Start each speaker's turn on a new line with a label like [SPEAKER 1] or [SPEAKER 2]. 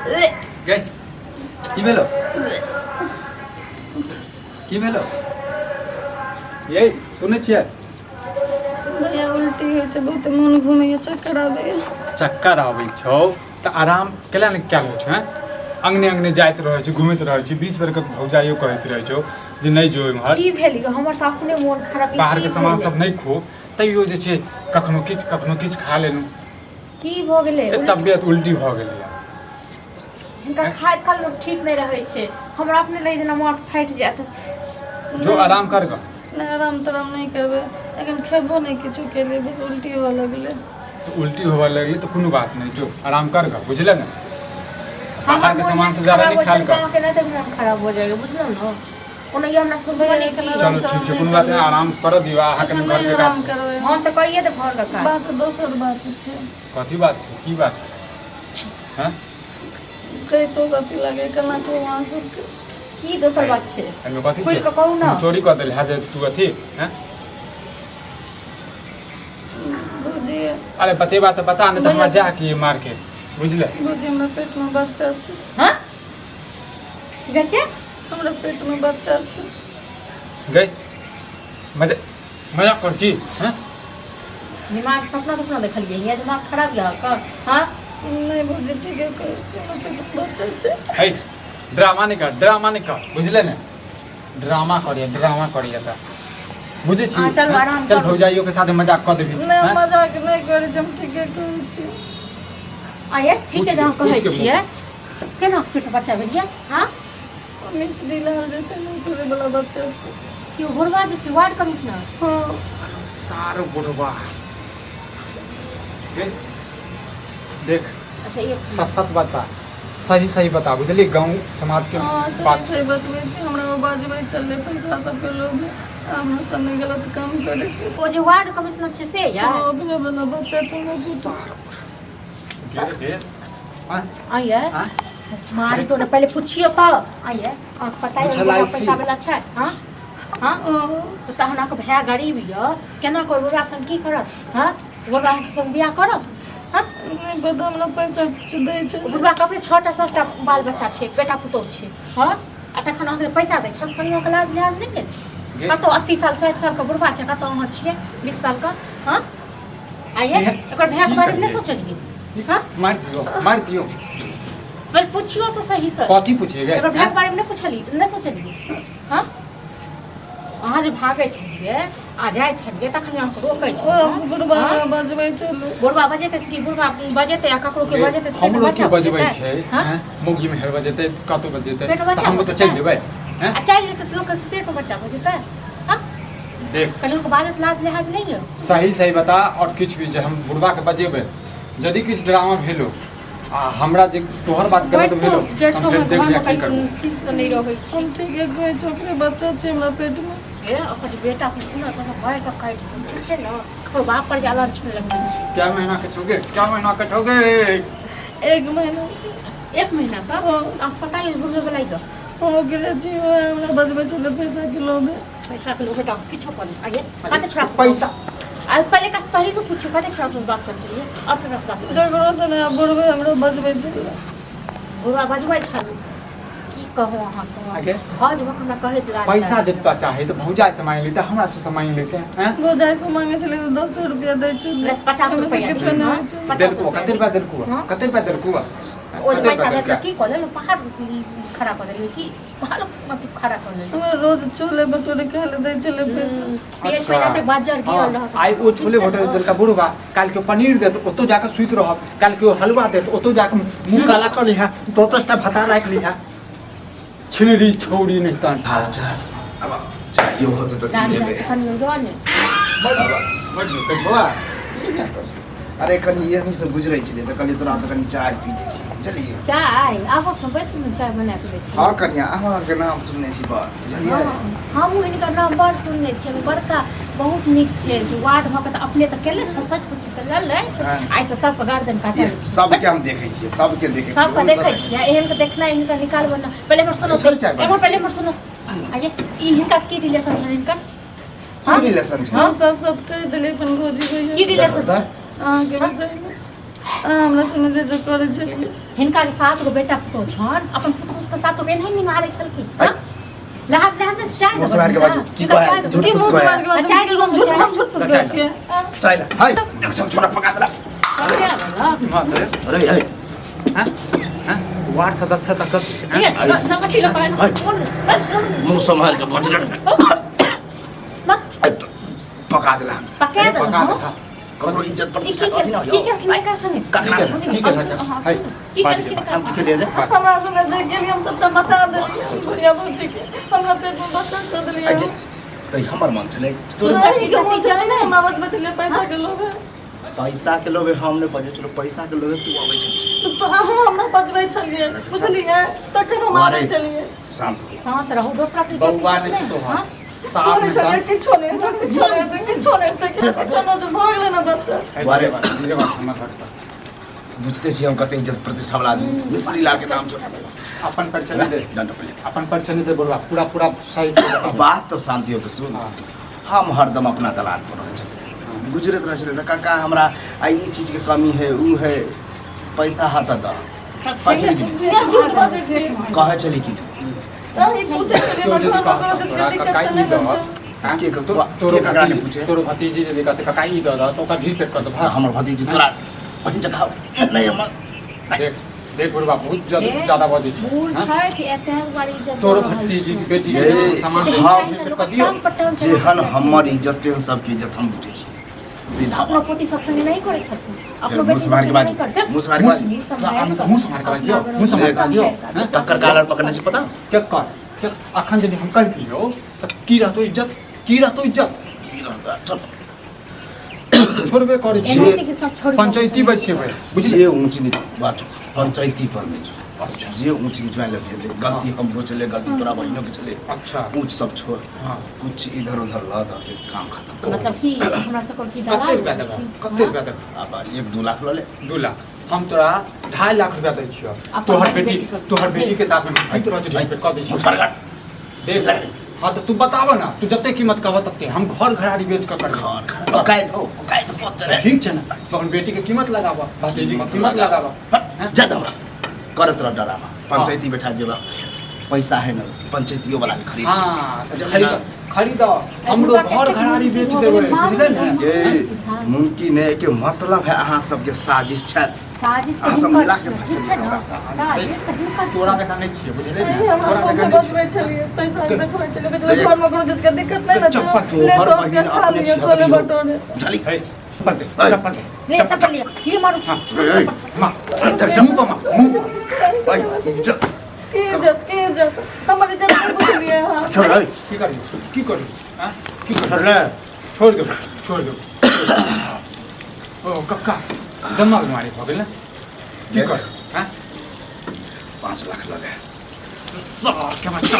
[SPEAKER 1] गई की भेलो की भेलो ये सुनै छियै
[SPEAKER 2] भैया उल्टी होइ छै बहुत मोन घूमैया चक्कर आबैया
[SPEAKER 1] चक्कर आबै छौ तऽ आराम केला ने कयल होइ छौ हैं अंगने अंगने जाइत रहै छी घुमैत रहै छी 20 बेर के भौजाइयो कहैत रहै छौ जे नहि जो इम्हर
[SPEAKER 3] की भेल यौ हमर तऽ अपने मोन खराब
[SPEAKER 1] बाहर के सामान सब नहि खो तैयो जे छै कखनो किछु कखनो किछु खा लेलहुँ
[SPEAKER 3] की भऽ गेलै
[SPEAKER 1] ए, तबियत उल्टी भऽ गेलैए
[SPEAKER 3] हिनका खाइत काल लोक ठीक नहि रहै छै हमरा अपने लगै जेना माथ फाटि जायत
[SPEAKER 1] जो आराम कर गऽ
[SPEAKER 2] नहि आराम तराम नहि करबै एखन खेबो नहि किछो केलियै बस उल्टी हुअ लगलै
[SPEAKER 1] तऽ उल्टी होबऽ लगलै तऽ कोनो बात नहि जो आराम कर गऽ बुझले ने बाहर के सामान सब ज्यादा नहि खायल कर
[SPEAKER 3] अहाँके नहि तऽ मोन खराब हो जाएगा बुझलहुँ ने ओना ये हमरा दुश्मनी की
[SPEAKER 1] चलो ठीक छै कोनो बात नहि आराम करऽ दियौ अहाँ कनि
[SPEAKER 2] नहि
[SPEAKER 1] घरके
[SPEAKER 2] आराम
[SPEAKER 1] काज
[SPEAKER 2] करबै
[SPEAKER 3] हम तऽ कहिए तऽ घरके काज
[SPEAKER 2] बात दोसर बात छै
[SPEAKER 1] कथी बात छै की बात हैं
[SPEAKER 2] कहितो कथी लगे केना कहू अहाँ सबके
[SPEAKER 3] की दोसर बात छै
[SPEAKER 1] एहिमे कथी
[SPEAKER 3] खुलि
[SPEAKER 1] छै
[SPEAKER 3] कऽ कहू ने।
[SPEAKER 1] तू चोरी कऽ देल है जे तू अथी हैं
[SPEAKER 2] भौजी
[SPEAKER 1] अरे बतेबा तऽ बता नहि तऽ हमरा जा के मार्केट बुझले
[SPEAKER 2] भौजी हमरा पेटमे बच्चा छै
[SPEAKER 3] हँ की कहै छियै
[SPEAKER 2] हमरा पेटमे बच्चा छै
[SPEAKER 1] गई मजा मजाक कर छी हैं
[SPEAKER 3] दिमाग सपना सपना देखलियै ये दिमाग खराब यऽ अहाँके हँ
[SPEAKER 2] नहि भौजी ठीके कहै छी हमरा पेटमे बच्चा छै
[SPEAKER 1] है ड्रामा नहि कर ड्रामा नहि कर बुझले ने ड्रामा करिए ड्रामा करिए तऽ बुझै छी
[SPEAKER 3] हँ, चलू, आराम
[SPEAKER 1] चल
[SPEAKER 3] करू।
[SPEAKER 1] भौजाइयो के साथ मजाक कऽ देबही
[SPEAKER 2] नहि हम
[SPEAKER 1] हैं?
[SPEAKER 2] मजाक नहि करै छी हम ठीके कहै छी
[SPEAKER 3] आ ये ठीक है
[SPEAKER 1] पूछ
[SPEAKER 3] जहाँ
[SPEAKER 1] के-
[SPEAKER 3] कहै
[SPEAKER 1] पूछ के
[SPEAKER 3] छियै केना पेट बच्चा भेलियै हँ
[SPEAKER 2] मिस्त्री लाल जे छै ने ओकरे वाला बच्चा छै
[SPEAKER 3] कि बुढ़वा जे छै वार्ड कमिश्नर
[SPEAKER 2] हँ
[SPEAKER 1] सारो बुढ़वा गे, देख
[SPEAKER 3] अच्छा एक
[SPEAKER 1] सच सच बता सही सही बता बुझली गाँव समाज के
[SPEAKER 2] हँ सही
[SPEAKER 1] बात
[SPEAKER 2] सही बतबै छी हमरा ओ बाजबै छलै पैसा सबके लोभ हमरा सब नहि गलत काम करै छी
[SPEAKER 3] ओ जे वार्ड कमिश्नर छै से या
[SPEAKER 2] हँ ओकरे वाला बच्चा छै हमरा पुतोहु।
[SPEAKER 1] गे गे आँ,
[SPEAKER 3] आइए
[SPEAKER 1] आँ?
[SPEAKER 3] मारी तो ने पहले पूछियो तऽ आइए अहाँके पता है
[SPEAKER 1] पूछल आयल
[SPEAKER 3] पैसा
[SPEAKER 1] छी।
[SPEAKER 3] वाला छै हाँ हाँ
[SPEAKER 2] हँ
[SPEAKER 3] तऽ तहन अहाँके भाय गरीब यऽ केना कोइ बुढ़वा संग की करत हाँ बुढ़वा अहाँके संग बियाह करत हाँ
[SPEAKER 2] नहि पता हमरा पैसा किछु दै छै
[SPEAKER 3] ओ बुढ़वा के अपने छओटा सातटा बाल बच्चा छै बेटा पुतोहु छै हाँ आ तखन अहाँके पैसा दै छै कनि अहाँके लाज लिहाज नहि भेल
[SPEAKER 1] गे।
[SPEAKER 3] कतहु 80 साल 60 सालके बुढ़वा छै कतहु अहाँ छियै 20 सालके हाँ आइए एकर भायके
[SPEAKER 1] की
[SPEAKER 3] बारेमे नहि
[SPEAKER 1] करियै?
[SPEAKER 3] सोचलियै हाँ
[SPEAKER 1] मारि दियौ मारि दियौ
[SPEAKER 3] पहिले पुछियो तऽ सही से
[SPEAKER 1] कथी पूछेगा
[SPEAKER 3] एकर भायके बारेमे नहि पुछलियै नहि सोचलियै हाँ अहाँ जे भागै छलियै आ जाइ छलियै तखन अहाँके रोकै
[SPEAKER 2] ओ
[SPEAKER 3] छलियै
[SPEAKER 2] बुढ़बा
[SPEAKER 3] हाँ?
[SPEAKER 2] हमरा बजबै छलै
[SPEAKER 3] बुढ़बा बजेतै तऽ की बुढ़बा बजेतै आ ककरो के बजेतै तऽ पेट
[SPEAKER 1] हमरो
[SPEAKER 3] बच्चा
[SPEAKER 1] के बजबै
[SPEAKER 3] भऽ
[SPEAKER 1] छै
[SPEAKER 3] जेतै? हाँ?
[SPEAKER 1] हैं? मौगी मेहर बजेतै कतौ बजेतै
[SPEAKER 3] पेट
[SPEAKER 1] तऽ
[SPEAKER 3] बच्चा
[SPEAKER 1] हम
[SPEAKER 3] भऽ
[SPEAKER 1] तऽ चलि
[SPEAKER 3] जेतै?
[SPEAKER 1] जेबै हैं?
[SPEAKER 3] आ चलि जेतै तऽ लोकके पेटमे बच्चा भऽ जेतै हाँ
[SPEAKER 1] देख
[SPEAKER 3] कहलियै हुनका बाजत लाज लिहाज नहि यऽ
[SPEAKER 1] सही सही बता और किछु भी जे हम बुढ़बा के बजेबै यदि किछु ड्रामा भेलो आ हमरा जे तोहर बात गलत भेलो
[SPEAKER 3] जड़
[SPEAKER 1] तऽ
[SPEAKER 3] तो
[SPEAKER 1] हम फेर देख
[SPEAKER 3] घरमे
[SPEAKER 1] लिया की
[SPEAKER 3] कहियो
[SPEAKER 1] करबो
[SPEAKER 3] निश्चिन्तसँ नहि रहै छी
[SPEAKER 2] हम ठीके कहै छी ओकरे बच्चा छै हमरा पेटमे
[SPEAKER 3] हे ओकर जे बेटा सब छै ने तऽ भरि कऽ काटि देब ठीक छै ने ओकर बाप पर जे अलर्ट लगबै छी
[SPEAKER 1] क्या महीना के छौगे क्या महीना के छौगे
[SPEAKER 2] एक महीना
[SPEAKER 3] एक महीना का
[SPEAKER 2] हाँ।
[SPEAKER 3] अहाँके पता यऽ बुढ़बे वला यऽ
[SPEAKER 2] हम ओकरे छी ओहे हमरा बजबै छलै पैसाके लोभे
[SPEAKER 3] पैसा के लोभे तऽ किछो कर आइए कते छोड़ा से
[SPEAKER 1] पैसा
[SPEAKER 3] आ पहले का सही से पूछो कते छोड़ा से बात कर चलिए अब केकरा से बात करै
[SPEAKER 2] ककरो से नहि बुढ़बे हमरा बजबै छलै
[SPEAKER 3] बुढ़वा बजबै छल की कहू अहाँके
[SPEAKER 1] आगे?
[SPEAKER 3] हज भऽ हमरा कहैत लाज
[SPEAKER 1] पैसा
[SPEAKER 3] लागल।
[SPEAKER 1] जतबा चाहे तऽ भौजाइ से मांगि लेते हमरा से मांगि लेते हैं
[SPEAKER 2] भौजाइ से मांगे छलै तऽ 10 रुपया दै छलै
[SPEAKER 3] 50
[SPEAKER 2] ओहिमे से
[SPEAKER 3] रुपया
[SPEAKER 2] किछो नहि होइ छै
[SPEAKER 3] पचास
[SPEAKER 1] देलको
[SPEAKER 3] रुपया
[SPEAKER 1] कते रुपया देलको
[SPEAKER 3] हाँ?
[SPEAKER 1] कते रुपया देलको
[SPEAKER 3] ओ जे पैसा देलकै की कऽ लेलहुँ पहाड़ खड़ा कऽ देलियै की पहाड़ अथी खड़ा कऽ लेलियै
[SPEAKER 2] हमरा रोज छोले भटूरे खाय लए दै छलै पैसा
[SPEAKER 3] पेट में जाते बाजर गिरल रहत
[SPEAKER 1] आइ ओ छोले भटूरे देलका बुढ़वा काल्हि के पनीर देत ओतौ जाके सुति रहब काल्हि के हलवा देत ओतौ जाके मुँह काला कऽ लिहा दस दस टा भत्ता राखि लिहा छिनरी छौरी नहि तन
[SPEAKER 4] हाल चाल अब चाहियो होते तऽ पी लेबै
[SPEAKER 3] कनि दऽ ने
[SPEAKER 4] बौआ अरे कनि एहनी से गुजरै छलियै तऽ कहलियै तोरा तऽ कनि चाय पी लै छी बुझलियै
[SPEAKER 3] चाय आबो ने बैस ने चाय बना के दै छी
[SPEAKER 4] हँ कनिया अहाँके नाम सुनने छी बड़ बुझलियै
[SPEAKER 3] हमहूँ हिनकर नाम बड़ सुनने छियै बड़का बहुत नीक छै वार्ड भऽ के तऽ अपने तऽ केले फुर्सत फुर्सत तऽ लेलै
[SPEAKER 4] हँ।
[SPEAKER 3] आइ तऽ सबके गर्दन काटल
[SPEAKER 4] सबके हम देखै छियै सबके देखै छियै
[SPEAKER 3] सबके
[SPEAKER 4] ओहि
[SPEAKER 3] देखै
[SPEAKER 4] सब-
[SPEAKER 3] छियै एहन के देखनाइ हिनकर निकालबो ना पहिले हमर सुनो
[SPEAKER 4] छोड़ि चाय
[SPEAKER 3] एमहर पहिले हमर सुनो आइए ई हिनका से की रिलेशन छनि हिनकर
[SPEAKER 4] की रिलेशन छै
[SPEAKER 2] हम साथ साथ कहि देलियै अपन भौजी
[SPEAKER 3] की
[SPEAKER 2] भैया
[SPEAKER 3] रिलेशन
[SPEAKER 4] तऽ
[SPEAKER 3] छै
[SPEAKER 2] अहाँके विषयमे अहाँ हमरा संगे जे जे करै छलियै।
[SPEAKER 3] हिनका जे 7 गो बेटा पुतोह छनि, अपन पुतोह सबके सातो बेन नहि निहारै छलखिन। हँ? लहाज लहाज ने चाय
[SPEAKER 4] मुँह सम्हारि के बाजू। की कहै? झूठ
[SPEAKER 2] की
[SPEAKER 4] फूस
[SPEAKER 2] मुँह
[SPEAKER 4] कहै?
[SPEAKER 2] सम्हारि के बाजू?
[SPEAKER 3] चाय दिगो,
[SPEAKER 2] झूठ
[SPEAKER 3] चाय।
[SPEAKER 2] हम झूठ फूस कहै छियै?
[SPEAKER 4] चाय ला। हाय, देख छौ छोरा पका देला। अरे हे,
[SPEAKER 1] हाँ? हाँ? वार्ड सदस्य तक
[SPEAKER 4] मुँह सम्हारि के बाजू। पका देला।
[SPEAKER 3] पका
[SPEAKER 1] पका
[SPEAKER 3] देलहुँ।
[SPEAKER 1] देला।
[SPEAKER 4] ककरो इज्जत
[SPEAKER 3] ई
[SPEAKER 4] प्रतिष्ठा
[SPEAKER 3] की
[SPEAKER 4] कथी ना
[SPEAKER 3] की केलखिन एकरा संगे?
[SPEAKER 4] ककरा
[SPEAKER 1] ठीक है, ठीक है, हाय,
[SPEAKER 3] की
[SPEAKER 1] बाजू।
[SPEAKER 3] केलखिन एकरा
[SPEAKER 4] हम की
[SPEAKER 3] संगे?
[SPEAKER 4] केलियै रे?
[SPEAKER 2] हमरा संगे जे केलियै हम सबटा बता देलियै बुढ़िया भौजी के। हमरा पेट में बच्चा कऽ देलियै।
[SPEAKER 4] आइ जे तऽ ई हमर मन छलै तोरे
[SPEAKER 2] अहीं के मोन छलै ने हमरा बचबै छलियै पैसा के लोभे।
[SPEAKER 4] पैसा के लोभे हम नहि बजै छलहुँ, पैसा के लोभे तू अबै छली।
[SPEAKER 2] तऽ अहाँ हमरा बचबै छलियै बुझलियै, तखन हम आबै छलियै।
[SPEAKER 4] शान्त हो।
[SPEAKER 3] शांत रहू, दोसरा के इज्जत
[SPEAKER 1] बौआ नहि
[SPEAKER 3] नहि,
[SPEAKER 1] छौ तोहर।
[SPEAKER 3] हाँ?
[SPEAKER 1] साफ
[SPEAKER 2] करै छलियै किछो नहि हेतै, किछो नहि हेतै, किछो नहि हेतै, किछो नहि हेतै, भऽ गेलै ने बच्चा।
[SPEAKER 4] बारे।
[SPEAKER 1] धीरे बात, हमर घर पर।
[SPEAKER 4] बुझते छी हम कते इज्जत प्रतिष्ठा वाला आदमी, मिश्री लाल के नाम छौ।
[SPEAKER 1] अपन परिचय नहि दे।
[SPEAKER 4] डंडा पहिले।
[SPEAKER 1] अपन परिचय नहि दे बोलबा, पूरा पूरा सही से बताबू।
[SPEAKER 4] बात तऽ शान्ति होके सुन।
[SPEAKER 1] हाँ।
[SPEAKER 4] हम हरदम अपना दलान पर रहै छलियै, गुजरैत रहै छलियै तऽ काका हमरा आ ई चीजके कमी है ऊ है, पैसा हा तऽ दऽ। कहै छली कि नहि?
[SPEAKER 2] किया झूठ बाजै छी?
[SPEAKER 4] कहै छली कि नहि?
[SPEAKER 2] अहीं पूछै छलियै
[SPEAKER 1] तोर
[SPEAKER 2] हमरा
[SPEAKER 1] यदि
[SPEAKER 2] घरमे कोनो
[SPEAKER 1] कहत
[SPEAKER 2] चीजके
[SPEAKER 1] तोरा
[SPEAKER 2] दिक्कत
[SPEAKER 1] काका
[SPEAKER 2] तऽ
[SPEAKER 1] ई
[SPEAKER 2] नहि
[SPEAKER 1] दह,
[SPEAKER 2] होइ छै।
[SPEAKER 1] हाँ?
[SPEAKER 4] के
[SPEAKER 1] तोरो
[SPEAKER 4] के ककरा नहि
[SPEAKER 1] भतीजी
[SPEAKER 4] पूछे?
[SPEAKER 1] तोरो भतीजी यदि कहतै काका ई दऽ दह तऽ ओकरा ढील पेट कऽ दह।
[SPEAKER 4] हमर भतीजी तोरा बहिन जकाँ नहि हमर।
[SPEAKER 1] देख देख बुढ़बा बहुत
[SPEAKER 3] ए,
[SPEAKER 1] ज्यादा बजै छै।
[SPEAKER 3] बूढ़
[SPEAKER 1] हाँ?
[SPEAKER 3] छथि, एते दुआरे इज्जत
[SPEAKER 1] तोरो
[SPEAKER 3] दऽ रहल
[SPEAKER 1] भतीजी
[SPEAKER 3] छै।
[SPEAKER 1] के बेटी
[SPEAKER 4] ए,
[SPEAKER 1] सामान दे,
[SPEAKER 4] हम
[SPEAKER 1] ढील पेट कऽ दियौ।
[SPEAKER 3] टांग पर टांग चढ़ा
[SPEAKER 4] जेहन
[SPEAKER 3] के
[SPEAKER 4] हमर इज्जत तेहन सबके इज्जत हम बुझै छी। सीधा
[SPEAKER 3] अपनो
[SPEAKER 4] बात।
[SPEAKER 3] पोती सब संगे नहीं करै छथिन।
[SPEAKER 4] फेर
[SPEAKER 3] अपनो
[SPEAKER 4] मुँह
[SPEAKER 3] बेटी
[SPEAKER 4] सम्हारि के
[SPEAKER 3] संगे
[SPEAKER 4] बाजू,
[SPEAKER 3] नहीं करै छथिन।
[SPEAKER 4] मुँह सम्हारि के बाजू।
[SPEAKER 3] मुँह सम्हारि कऽ।
[SPEAKER 1] मुँह सम्हारि कऽ बाजियौ, मुँह सम्हारि कऽ बाजियौ।
[SPEAKER 3] अपना
[SPEAKER 1] हाँ?
[SPEAKER 4] ककर कालर पकड़ने छी पता?
[SPEAKER 1] के कर के अखन यदि हम कहि दियौ तऽ की रहतौ इज्जत, की रहतौ इज्जत?
[SPEAKER 4] की रहतौ? चल।
[SPEAKER 1] छोड़बे करै
[SPEAKER 3] एना
[SPEAKER 1] छी।
[SPEAKER 3] छै कि सब छोड़ि
[SPEAKER 1] पंचायती बैसेबै बुझलियै?
[SPEAKER 4] जे ऊँच नीच बात पंचायती पर नहि छै।
[SPEAKER 1] अच्छा।
[SPEAKER 4] जे ऊँच नीच मानि ले भेलै, गलती हमरो छलै, गलती तोरा बहिनो के छलै।
[SPEAKER 1] अच्छा।
[SPEAKER 4] ऊँच सब छोड़,
[SPEAKER 1] हाँ।
[SPEAKER 4] कुछ इधर उधर लऽ दऽ के काम खत्म कर।
[SPEAKER 3] मतलब कि हमरा सबके की
[SPEAKER 1] कते
[SPEAKER 3] दलाल
[SPEAKER 1] रुपया देबै?
[SPEAKER 3] छी?
[SPEAKER 1] कते रुपया देबै?
[SPEAKER 4] आब 1-2 लाख लऽ ले।
[SPEAKER 1] 2 लाख हम तोरा 2.5 लाख रुपया दै छियौ।
[SPEAKER 3] अपन
[SPEAKER 1] तोहर
[SPEAKER 3] बहिन
[SPEAKER 1] बेटी
[SPEAKER 3] बेटी के-
[SPEAKER 1] तोहर बेटी के साथ में हम सुति रहै छियौ, ढेर कऽ दै छियौ।
[SPEAKER 4] मुस्कुरा कर।
[SPEAKER 1] देख, हाँ तऽ तू बताबऽ ना, तू जते कीमत कहबऽ तते हम घर घराड़ी बेच कऽ करबै।
[SPEAKER 4] घर घर औकात हो, औकात हो तेरे।
[SPEAKER 1] ठीक छै ने, तो अपन बेटी के कीमत लगाबऽ, भतीजी के कीमत लगाबऽ।
[SPEAKER 4] हट, जा दौड़ा करत रह डरामा। पंचायती बैठा जेबा, पैसा है ना पंचायतियो वाला के खरीद।
[SPEAKER 1] हाँ, तऽ
[SPEAKER 4] बुझलियै
[SPEAKER 1] खरीद
[SPEAKER 4] ना?
[SPEAKER 1] खरीद, हमरो घर घराड़ी बेच देबै, बुझलै ने?
[SPEAKER 4] ये मुमकिन है के मतलब है अहाँ सबके साजिश छै।
[SPEAKER 3] साजिश
[SPEAKER 4] अहाँ सब
[SPEAKER 3] हिनकर
[SPEAKER 4] मिला के
[SPEAKER 3] छै,
[SPEAKER 4] फंसेलियै
[SPEAKER 3] ठीक छै ने?
[SPEAKER 4] हमरा।
[SPEAKER 3] साजिश तऽ हिनकर छै।
[SPEAKER 1] तोरा जकाँ नहि छियै, बुझलै ने?
[SPEAKER 2] अहीं हमरा
[SPEAKER 1] तोरा
[SPEAKER 2] फोन
[SPEAKER 1] जकाँ
[SPEAKER 2] पे
[SPEAKER 1] नहि छियै।
[SPEAKER 2] बजबै छलियै, पैसा के देखबै छलियै, बेचलै घरमे कोनो चीजके दिक्कत नहि ने छै।
[SPEAKER 1] चप्पल
[SPEAKER 2] ले
[SPEAKER 4] तोहर
[SPEAKER 2] सौ
[SPEAKER 4] बहिन
[SPEAKER 2] रुपया खा
[SPEAKER 4] अपने
[SPEAKER 2] लिअ, छोले
[SPEAKER 4] छिहत्तरी हो।
[SPEAKER 2] भटोरे।
[SPEAKER 4] बुझली?
[SPEAKER 1] हे, चप्पल दे,
[SPEAKER 4] ऐ।
[SPEAKER 1] चप्पल दे।
[SPEAKER 3] ले, चप्पल लिअ, ये मारू।
[SPEAKER 1] हाँ।
[SPEAKER 4] ऐ,
[SPEAKER 1] मार,
[SPEAKER 4] देख,
[SPEAKER 1] मुँह पर मार, मुँह पर।
[SPEAKER 4] ऐ, जा,
[SPEAKER 2] की इज्जत, की इज्जत, हमर इज्जत नहि बुझलियै अहाँ।
[SPEAKER 4] छोड़, ऐ,
[SPEAKER 1] की करियौ, की करियौ, हाँ? की करियौ?
[SPEAKER 4] छोड़ ले।
[SPEAKER 1] छोड़ देबै, छोड़ देबै। ओ कक्का, दम्मा बीमारी भऽ गेल ने? की
[SPEAKER 4] देख।
[SPEAKER 1] कर, हाँ?
[SPEAKER 4] 5 लाख लऽ ले।
[SPEAKER 1] सार के बच्चा।